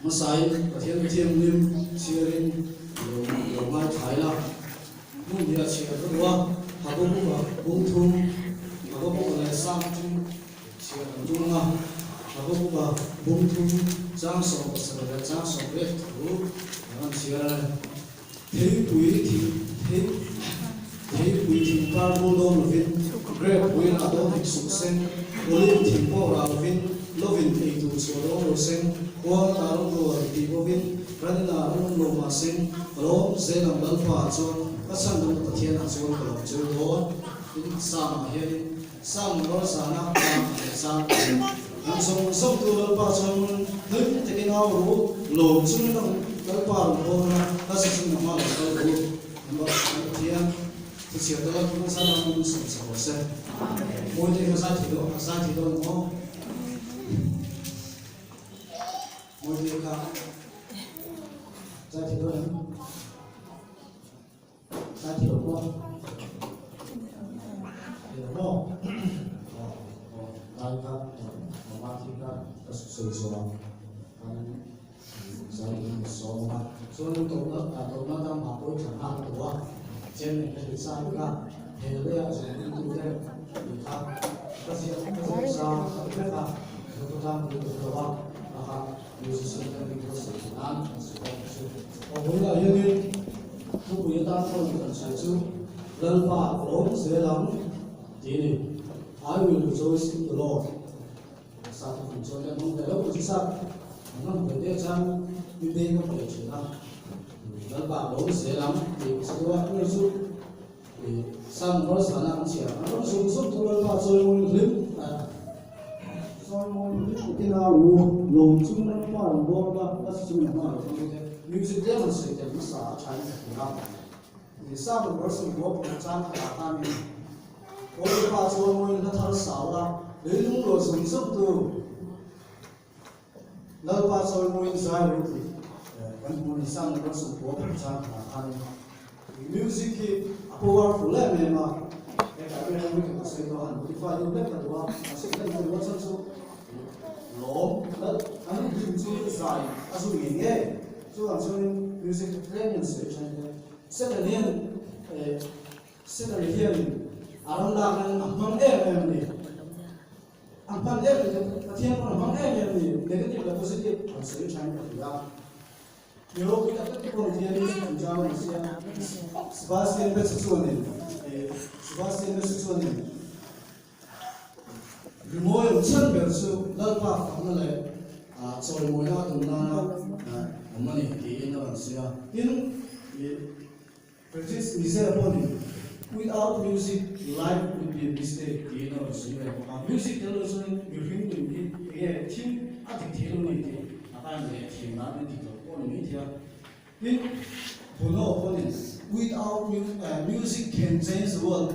Hmasain Pathian Thianghlim chhiarin lo ngaithla ila, hmun hi a chhiar ka duh a, Habakuka bung thum, Habakuka leh Sam chu chhiar kan tum ang a, Habakuka bung thum chang 17 leh chang 18 thu kan rawn chhiar a ni. Theipui thing thei theipui thing kar bul dawn lovin, grep puiin a dawn hek suh seng, olive thing pawh rah lovin, lovin ei tur chhuah dawn lo seng, huang ata rawng rual tih bawkin ran inah ran awm lo mah seng, ka lawm zel ang Lalpa ah chuan ka chhan dang Pathian ah chuan ka lawm cheu dawn. Tin, Psalm ah hianin Psalm number zana tlang a leh zang a ni. Nang zawng zawng tu Lalpa chuan hlim takin au ru, lawm chungin Lalpa rawn hawn a, ka sa chung nangmah lo kal ru. Number kan Pathian thuchhiar te Lalpa hmasa ram min sawm chho rawh se. Mawi te kha zai thei dawn, a zai thei dawn maw? Mawi te kha zai thei dawn em? Zai thei lo maw? Thei lo maw? Aw, aw, lai kha, aw, mah khi kha ka sawi zawh a, kan zai in sawm a. Chuan tawpna, tawpna dang mah pawh i thlan nghal ka duh a, chen ka hrilh sa vek a, he leiah zirtirtu te tih kha ka ziak ka ziak sa ka ti vek a, ka tlangpui ka hre lo a, bakah musician te mi ka sawi theih nan kan sawi bawk chu. Aw vawiinah hianin thupui atan phone kan sawi chu Lalpa ka lawm zel ang tih a ni. I will rejoice in the Lord. Sa thu kan chuan hian hmang ve lo chu sa an hmang ve te chuan mi beng ka pe thin a. Lalpa ka lawm zel ang tih ka sawi a, chu chu Sam harsana an chhiar ang rawng zung zung chu Lalpa chawimawi hlim chawimawi hlim takin a u lawm chung Lalpa rawn bawr la a si chung hma lo thang te music tlem an sawi tel hmasa a tha in ka hria ni Sam verse bawk pawh chang khatah khanin Aw Lalpa chawimawi hla thar sau la leilung lo zung zung tu Lalpa chawimawiin zai ro tih kan hmu a ni. Sam verse pawh chang khatah khanin Music hi a powerful em em a, hetah hian ram hi ka sawi tawh a, han modify deuh hlek ka duh a, mahse ka inhmu rual chhan chu lawm lal an hlim chu zai a zu ngei ngei, chuvang chuanin music hi tlem hian sawi tha hle. Second hian eh second hianin a ram lak nan a hmang em em a ni, a hman em em Pathian pawn a hmang em em a ni, negative leh positive an sawi tha in ka hria. Miropui tak tak te pawh hian an zau a ni sia. Sebastian Bach chuanin Sebastian Bach chuanin rimawi awm chhan ber chu Lalpa fakna leh chawimawina a tum nana awm a ni tiin a rawn sawi a. Tin, Francis Mizera pawhin Without music, life would be a mistake tiin a rawn sawi ve bawk a. Music tel lo chuan mihring nun hi enge thil a dik thei lo ni tih a kai leh thiam dan a dik loh pawh ni mai thei a. Tin, Bono pawhin Without music can change the world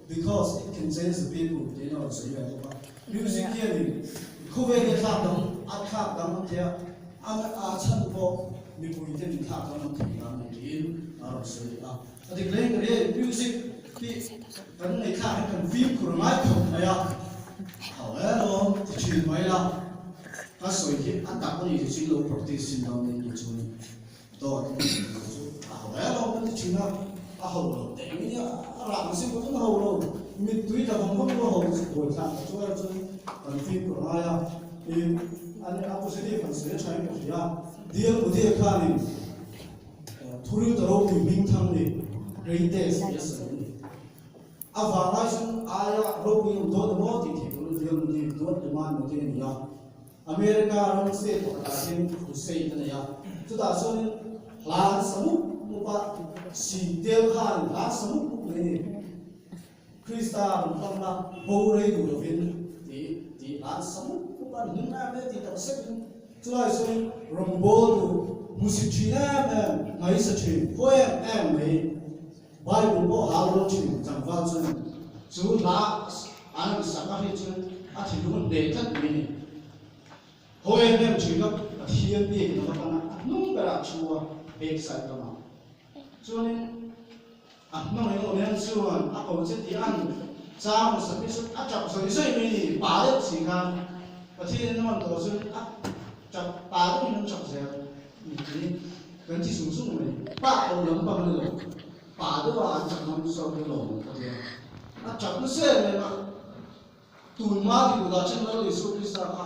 because it can change the people tiin a rawn sawi ve bawk a. Music hianin khawvel hi a thlak dang a thlak dang an thei a. A chhan pawh mipuite min thlak dang an thei ang tiin a rawn sawi leh a. A dik reng reng music hi kan ngaihthlak hi kan fimkhur ngai khawp mai a, hau elaw ti thin mai la, ka sawi hi a tak a ni tih chu in lo practice chin dawn nia ni chuan dawt a ni tih chu a hau elaw kan ti thin a, a ho lo teh mai nia, a rah ang sin pawh a ho lo, mittui tla vawng vawng pawh a ho chu buaithlak ta chuan chuan kan fimkhur ngai a. Tin, an a positive an sawi a thain ka hria. Dear Mudir khanin thuril ta ropui hming thang ni greatest tih a sawi a ni. A vanglai chuan aia ropui awm dawn emaw tih theih turin Dear Mudir duat lema emaw te a ni a. America ram state pakhatah hian crusade a nei a. Chutah chuanin hla an sa mup mup a, Sintel khanin hla an sa mup mup mai a ni. Krista rawn hlamna bo rei duh lovin tih tih hlan sa mup mup a ni hlim em em tih tak zetin chulai chuan rawngbâwl duh hmusit thin em em, ngaihsa thin, khaw em em mai Bible pawh hal rawn thin tlangval chuan chu hla an rawn sak a hriat chuan a thinlung a hneh tlat mai a ni. Khaw em em thin a Pathian biak in a va pan a, a hnung berah thu a backside lamah. Chuanin a hmang eng awm hian chuan a ko che tih an chang hmasa pi chu a tap zawi zawi mai ni pa deuh si khan Pathian in a rawn tawh chuan a tap pa deuh in an tap zel ni tih kan ti sung sung mai. Pa ko lam pang a ni lo, pa deuh a an tap ngam zawk hi lawm ka ti a, a tap nasa em em a. Tunhma ti duhdah chen Lal Isua Krista kha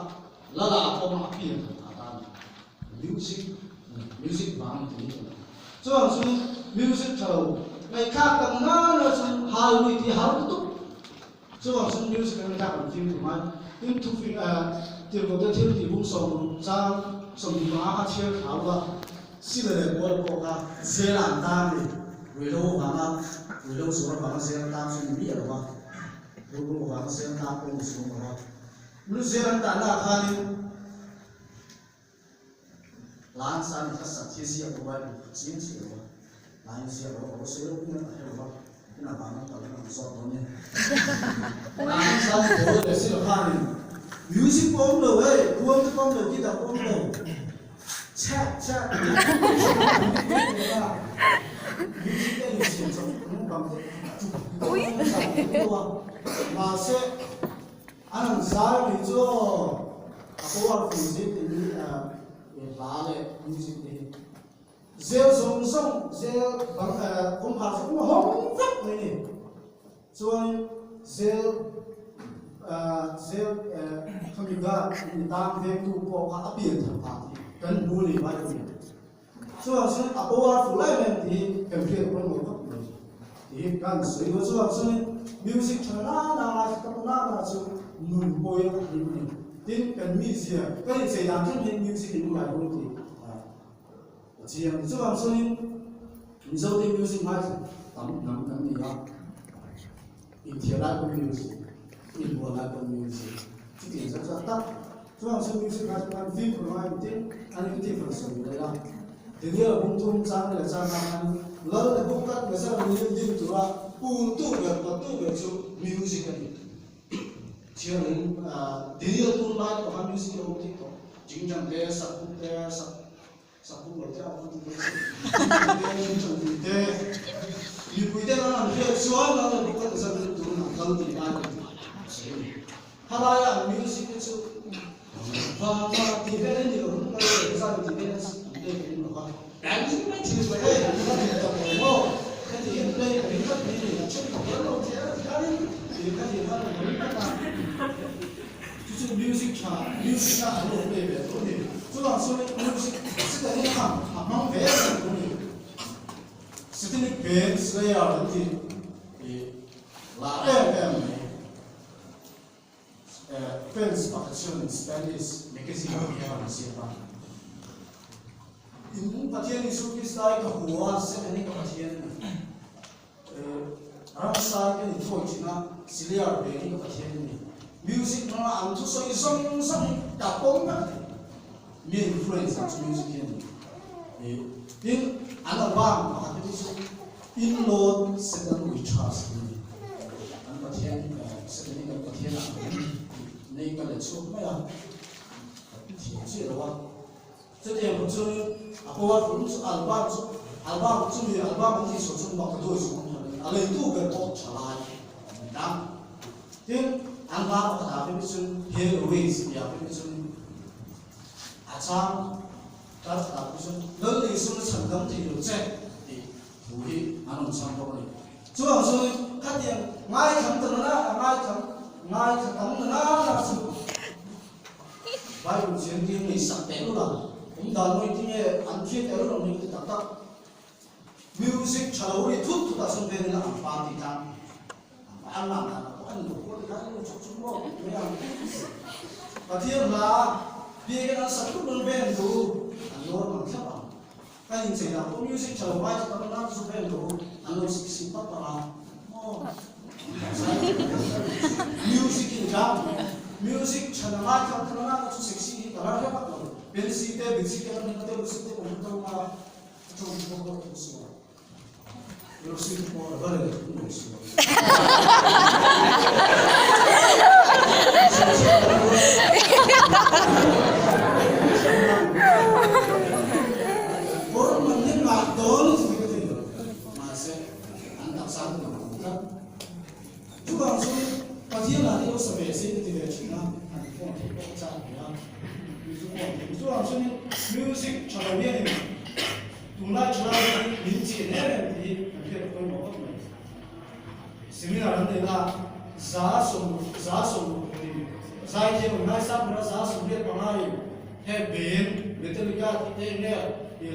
Lala a pawm a, a pian a tan music music vang ti ni tawh. Chuang chu music tha lo ngaihthlak tak na na chu hal lui ti har lutuk. Chuang chu music an ngaihthlak an fim thum a, tin thufing tirhkoh te thil tih bung 60 chang 25 kha chhiar thlau a, sila leh pawl pawh kha zel an tan ni, ruihhlo avanga ruihhlo zuar avanga zel an tan chu ni miah lo a. Rukru vang zel ta pawh ni chuang lo a. Lu zel an tahna ah khanin Lan san kha sak hi ziak lo Bible kha chiang chiah lo a. Lain ziak lo a sawi lo in a hre lo a. Ina vang an kal an zawt dawn e. Lan san pawl leh si lo khanin music pawh awm lo hei, khuang te pawh awm lo, guitar pawh awm lo. Chheh chheh music a insiam chawp nung bang te mahse an han zai mai chu a powerful zet in hla leh music te hi zel zawng zawng zel bang kawngkhar chu a hawng vek mai ni chuan zel zel khami guard tang vengtu pawh kha a pian thar phah tih kan hmu ni mai a ni. Chuvang chuan a powerful em em tih hi kan hriat pawimawh khawp mai tih hi kan sawi dawn. Chuvang chuan music tha na na ngaithla tak na na chu nun pawi a hlim a ni. Tin, kan mizia, kan inchei dan thleng hian music in ngai dawn tih a chiang. Chuvang chuanin Mizote music ngaithla tam hnam kan ni a, inthiar lai pawn music, inbual lai pawn music, chutiang zat zat tak. Chuvang chuan music ah chuan fimkhur ngai ang tin an inti fel sawi leh a. Daniel bung thum chang leh chang ah khan Lal Nebuchadnezzar nil din tura pun tu ber patu ber chu music a ni. Thiangin Daniel tun lai pawh khan music a awm thei tawh. Jingchang te, Sakbuk te, sak Sakbuk lo te a awm ti dawn si. Jingchang tih te, mipui ten an han hriat chuan Lal Nebuchadnezzar nil turin an kal tih lai a sawi a ni. Halaia an music te chu va va tih vel a ni lo, hnung leh leh zan tih vel an play ka ring lo va. Music mai thil chu hei an la ring tak lo maw? Heti an play ka ring tlat mai a ni, a then ka tel lo che a ti khanin tih kha ti khan ka ring tlat a. Chu chu music tha, music a an lo play ve tho a ni. Chuvang chuan music satanic khan a hmang ve em em tho a ni. Satanic band Slayer an tih lar em em mai. Fans pakhat chuan Spanish magazine ah hian a rawn ziak a, In Pathian Isu Krista hi ka hua a, Satan hi ka Pathian a ni. Ramsa hi ka ni thawi thin a, Siliar ve hi ka Pathian a ni. Music hmanga an thusawi zawng zawng hi ka pawm vek a ni. Mi influence ang chu music hi a ni. Tin, an album pakhat te chu In Lord Satan We Trust tih a ni. An Pathian, Satan hi kan Pathian a ang tih nei ka let chhuak mai a, ka thiam chiah lo a. Chutiang pawh chuan a powerful chu album chu album chumi album an tihsual chuan mak ka duai zawng a ni. A leitu ber pawh tha lai a ni ta. Tin, an hla pakhat ah phei chuan Hell Awaits tih ah phei chuan a chang kar khat ah phei chuan Lal Isua chhan dam thei lo che tih thu hi an rawn chhang bawk a ni. Chuvang chuan khatiang ngaithlam ta na na ngaithlam ngaithla tam na na na chu Bible chian tir ngei sak teh lul a, awm dan mawi tinge an hriat tel lo ni ti tak tak. Music tha lo ri thut thut ah chuan vel ila an party tlang an lan dan ah pawh a ni lo pawh ti khan an chuk chuk maw mai ang. Pathian hla biakin an sak thut ang vel chu an lawr ang thlap ang. Kan inchei dan pawh music tha lo ngai chu tam nan chu vel lo an lo sik sik pap pap a maw. Music in tlang music tha na ngai thlap thlap nan chu sexy hi ka la hre vak lo. Pensi te bitsi te kan hming te music te pawh hmu tho a. Music tha lo hianin tunlai thalai hi min chhin em em tih hi kan hriat pawimawh khawp mai. Seminar an neih a, 160 in zaithiam an ngaisang ber a, 85 in he band Metallica tih te nge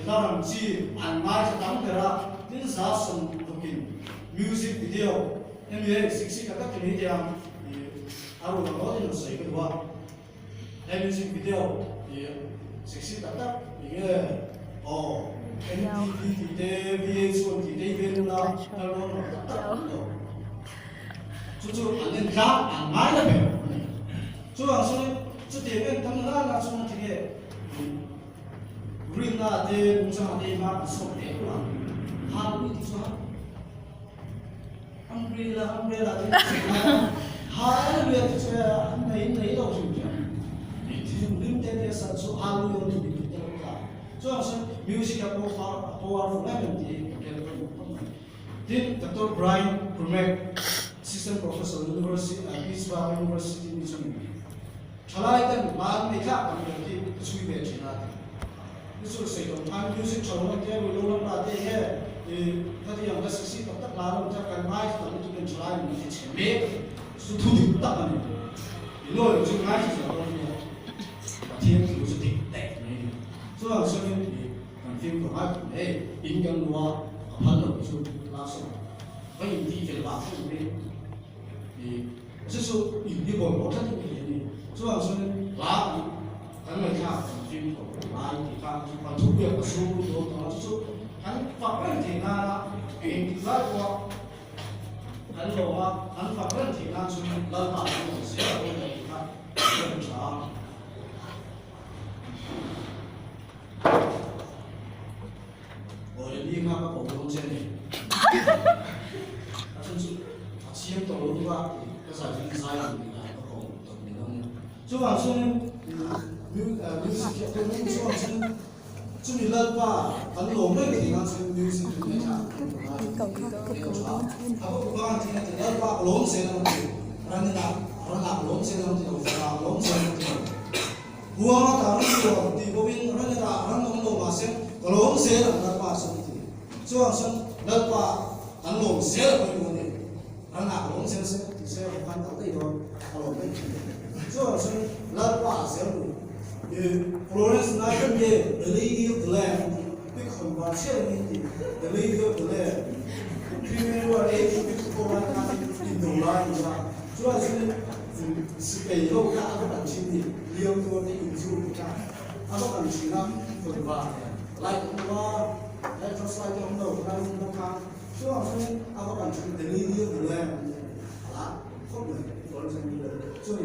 hla ram chi an ngaithla tam ber a, tin 60 in music video hemi hei siksi tak tak hi tiang a rual rawt in an sawi ka duh a. He music video hi sexy tak tak ni nge aw MTV tih te VH1 tih te hi vel ula kal dawn lo tak tak an lo chu chu an en tlang an ngai la ber a ni. Chuvang chuan chutiang en tam la la chuan ti nge rinna te nungchanga te hma kan sawm teh ula hal ni ti chuan Umbrella umbrella te Hallelujah ti chu an nei nei lo hrim hrim. Thinrim te te san chu hallelujah ti mi te lo ta. Chuan chuan music a pawh kha a powerful em em ti ka tel ka duh khawp mai. Tin Doctor Brian Brumek, Assistant Professor University Pittsburgh University mi chu min ti. Thalai ten hmaan nei thlak tam ber khi ka chhui ve thin a ti. Ni chu sawi tawh khan music tha lo te ruih lo lam lah te he i khati ang ka sisi tak tak la lam kha kan ngaithla tak lutuk in thalai min ti chhe mek chu thu dik tak a ni. I lawi chu ngaithla zel dawn nia Pathian thu chu dik daih mai a ni. Chuvang chuanin i kan fimkhur ngai khawp mai hei in kan lua a phal lo chu la sawn va in tih fel vang hrim mai i Chu chu in hi bawlhhlawh tlat in thei a ni. Chuvang chuan hla tih kan ngaihthlak kan fimkhur lai tih kha kan thu biak a chhung lut dawn tawh a, chu chu kan fak reng theih nana engtik lai pawha kan lawm a, kan fak reng theih nan chuan Lalpa kan lawm zel a dawn tih kha kan tha a. Aw ni kha ka koh dawn che a ni. A chhan chu a chhiang tawh lo tuk a, ka zai chu zai ang tih lah ka koh tawh ni dawn nia. Chuvang chuanin music hi a pawimawh em chuvang chuanin chumi Lalpa kan lawm reng thei nan chuan music hi ngaihthlak a pawimawh a ni tih a tha. A va buk ang tih a ti Lalpa ka lawm zel ang ti, ran inah ran ah ka lawm zel ang ti lo, vawk ah ka lawm zel ang ti lo. Huang a tar an luan tih bawkin ran ira ran awm lo mahse ka lawm zel ang Lalpa chuan a ti. Chuang chuan Lalpa kan lawm zel a pawimawh a ni. Ran ah ka lawm zel se ti se ka khan kal daih dawn ka lawm daih thin. Chuang chuan Lalpa ah zel ru. I Florence Nightingale the lady of the lamb an ti. Pi khawn var chhiat a ni an ti. The lady of the lamb. Crimean War 1854 lai khan indo lai a ni a. Chuan chuan Sipai ho kha a va kan thin ni, liau tuar te in chu ti kha a va kan thin a, khawn var light awm lo a, he torch light te awm lo, lai hmun bawk kha chuvang chuan a va kan thin the lily of the land an ti a la khawp mai chuan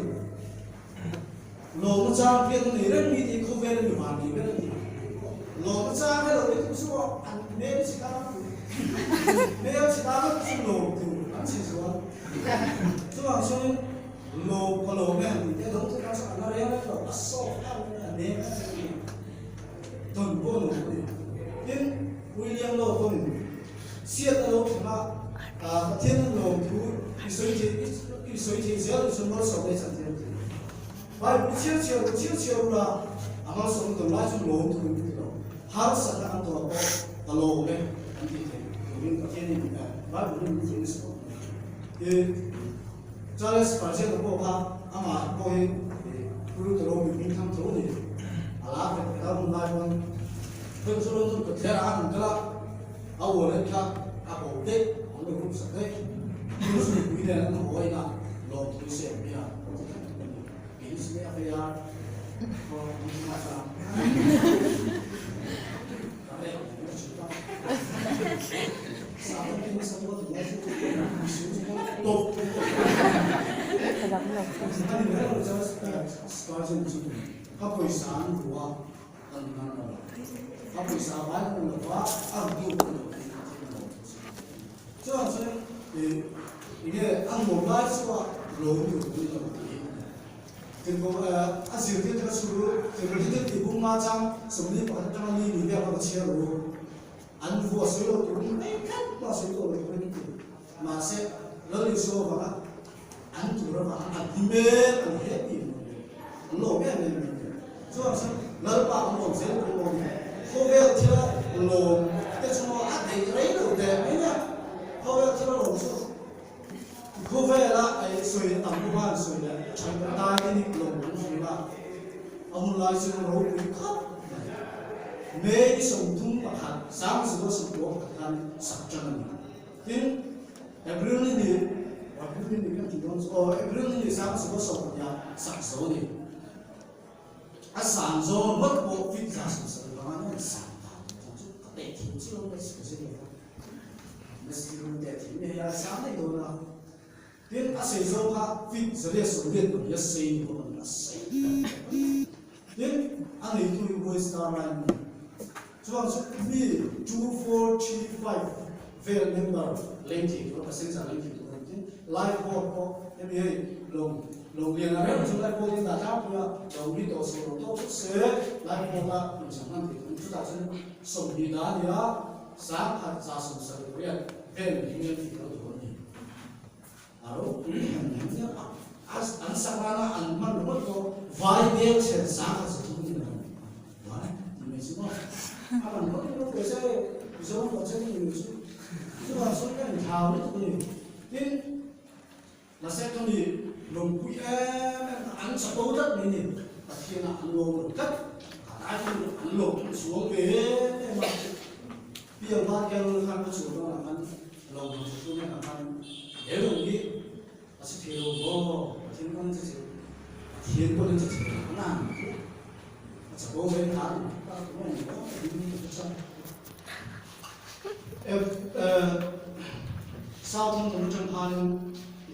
lawmna chang hriat a nei reng mi te hi khawvel a mi van nei ber a ti lawmna chang hre lo te chu chu an hmel chhe ta hmel chhe ta chu lawm tur an chhe zual. Chuvang chuanin lo ka lo nge han tih te a dang chu a na reng reng lo, a soft em em a, a nem em em a ni. Dawn pawh a nuam a ni. Tin, William Law pawhin chhiat a lo thleng a, Pathian an lawm thu i sawi thei i sawi thei zel ang chuan malsawm leh chan thei an ti. Bible chhiar chhiar ru chhiar chhiar ula a malsawmna dawn lai chuan lawm thu an ti lo. Harsatna kan tawrh pawh ka lawm e an ti thei turin Pathianin Bible in min zir nasa khawp mai. I Charles Spurgeon-a pawh kha amah pawh hi Luther-a mi hming thlang tho a ni. A lar vet vet a hun lai pawn Phun chu London kawtthlerah a han kal a, a wallet kha a bo daih, an lo ruk sak daih. Chu chu mipui nen an haw a inah lawmthu i siam mai a. A zirtirte kha chu Tirhthil tih bung nga chang 41 atanga li ni vel kha ka chhiar u. An vua sawi lo turin mai khat pawh a sawi tawh lo turin an ti. Mahse, Lal Isua avanga an tur avanga an hlim em, an happy em an lawm em em mai a ni. Chuan chuan. Lalpa kan lawm zel tur lawm hi. Khawvel thila lawm te chu a theih rei lo teh mai nia. Khawvel thila lawm chu khawvela ei sawi a tam pawh khan sawi leh than tai te ni lawm an hril a. A hun lai chu ropui khawp mai. May ni 31 1961 khan sak tan a ni. Tin, April ni ni, April ni ni kan tih dawn chu aw, April ni ni 19 ah sak zo a ni. A san zawng ringawt pawh fit za 70 anga nen san dan chuan chu ka teh thiam chi lo mai ka zir lo va. Mesti run teh thiam hi hei a sang daih dawn a. Tin, a sei zawng kha fit 184 a sei ni bawk a ni, a sei tak tak a ni. Tin, a neitu hi West Star Line a ni. Chuan chu mi 2435 vel member leng thei tur a, passenger leng thei tur a ni. Tin, life boat pawh hemi hei lawng lawng lian ang reng chu life boat in dah tlangpui a, lawng mi tawh saw lo tawk chu se life boat a inchang hman thei tur a ni. Chutah chuan 20 dah a ni a, 1778 vel mihring leng thei kal tur a ni. A ropui han han nia a, an saklana an hman ringawt pawh vai bel chhen 1300 in a vai ti mai chu maw a man ringawt ringawt ve se Mizoram pawh chen ni chu chuvang chuan ka inthlau lutuk a ni. Tin, mahse ka mi lawmpui em em kha an chapo tlat mai ni, Pathianah an lawm lo tlat, ka lai chu an lawm chuang ve em em a, piang van hian khan ka chhuah dawnah khan Lo hmu chu chu nen ah khan he lung hi a si thei lo maw? Pathian pawn a che Pathian pawn a che thei lo na an ti a, a chapo ve khan ta tu maw ni maw ding ka chuan South Hong Kong atang khan i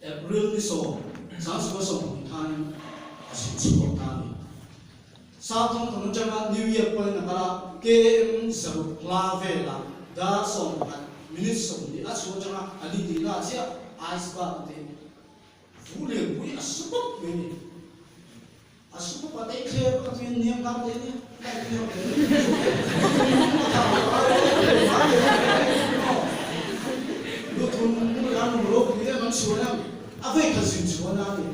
April ni 10, 19 sawmhnih khanin a chhim chhuak ta a ni. Southern Kong atanga New York pawhin a kal a, KM 6 hla velah dar 11 minute 20 a chhuah atanga a ni tihna ah chiah ice bath te vu lianpui a su pawp mai a ni. A su pawp a tei thlep a tuin niam kar te nia light niam te lu thum kan ropui em an chhuan em a vei khat zin chhuan a ni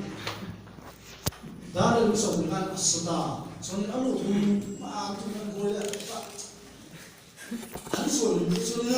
dar leh 20 khan a su ta chuan a lu thum a an thum an buai leh an sual chuan.